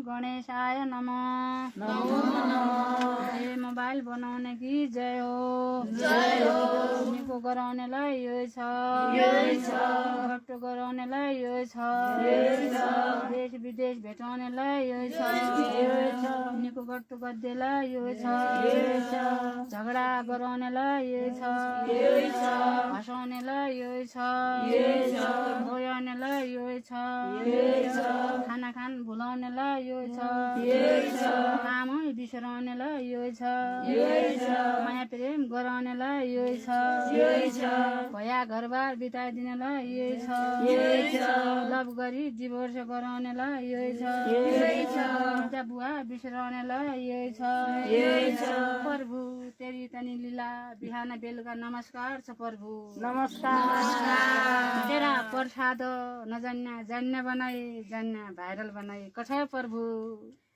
गणेशाय नमः। हे मोबाइल बनाउने की जय हो। निको गराउनेलाई यो छ, घट्टो गराउनेलाई यो छ, देश विदेश भेटाउनेलाई यो छ, निको घट्टो गर्देलाई यो छ, झगडा गराउनेलाई यो छ, हँसाउनेलाई यो छ, बोयाउनेलाई यो छ, खाना खान भुलाउनेलाई यो छ, कामै बिसराउनेलाई यो छ, माया प्रेम गराउनेलाई यो छ, भया घरबार बिताइदिनेलाई यो छ, लभ गरी डिभोर्स गराउनेलाई यो छ, बुवा बिसराउनेलाई यो छ। प्रभु तेरी तनी लीला बिहान बेलुका नमस्कार छ प्रभु, नमस्कार। तेरा प्रसाद नजान्या जान्ने बनाए, जान्ने भाइरल बनाए कठ प्रभु।